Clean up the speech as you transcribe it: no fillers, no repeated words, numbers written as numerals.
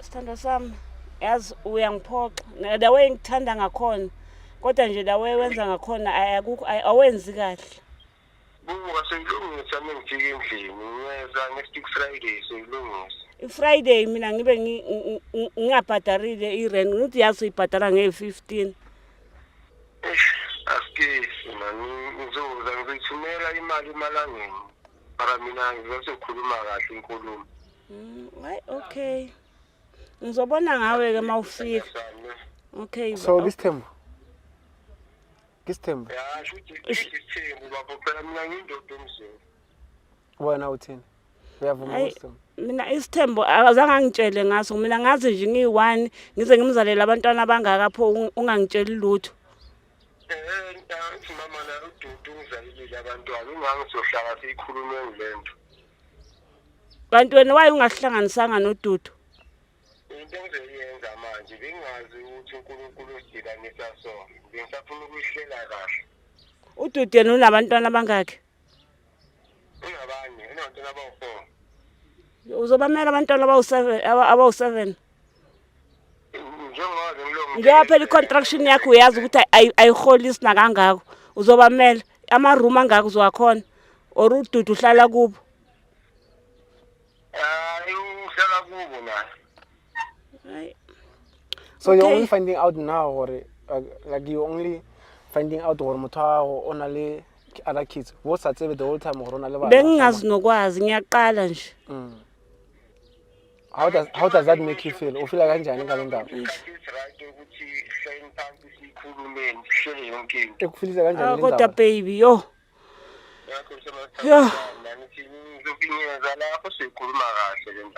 Sithandwa sami, yazi uyangiphoxa the way ngikuthanda ngakhona, kodwa nje the way wenza ngakhona akukho, awenzi kahle. Buka, seyilungisa mengifika endlini. Ngiyeza next week Friday, seyilungisa. I-Friday mina ngibe ngingabhadarile i-rent. Ngithi yazi uyibhadala nge-15. Eish, asikesi mani, ngizoza, ngizoyithumela imali emalangeni, mara mina ngizasokhuluma kahle inkulumo. Hayi, okay, ngizobona ngawe-ke uma ufika. Okay. So kisithembu, kisithembu. Ya, shuthi isithembu babo, phela mina ngiyindoda emzini. Wena uthini, uyavuma Hayi. kusithembu? Mina isithembu azange angitshele ngaso. Mina ngazi nje ngiyi-one, ngize ngimzalele abantwana abangaka, pho ungangitsheli lutho? Ngithi mama naye uDudu ungizalelile abantwana, ingangizohlala siyikhulume ngile nto. Kanti wena waye ungahlanganisanga noDudu? Into engizoyenza manje, bengingazi ukuthi uNkulunkulu usidibanisa, so bengisafuna ukuyihlela kahle. UDudu yena unabantwana abangakhi? Unabanye, unabantwana abawu-four. Uzobamela abantwana abawu-seven, abawu-seven? Njengoba bengilongo. Njengoba phela i-contraction yakho uyazi ukuthi ayiholisi nakangako, uzobamela ama-room angaka, uzowakhona or uDudu uhlala kubo? Hayi, uhlala kubo naye. Hayi. So you're Okay. only finding out now gore like you're only finding out gore motho wa gago o na le other kids, bo sa tsebe the whole time gore o na le bana? Bengingazi nokwazi, ngiyaqala nje. How does that make you feel? U-feela kanjani ngale ndaba? Isikhathi esi-right ukuthi sihlale phansi, siyikhulumeni, sihlele yonke into. Eku-feelisa kanjani Ah, le kodwa ndaba? baby, yo. Ngakho Yo. ngithi ngizofinyeza lapho siyikhuluma kahle le ndaba.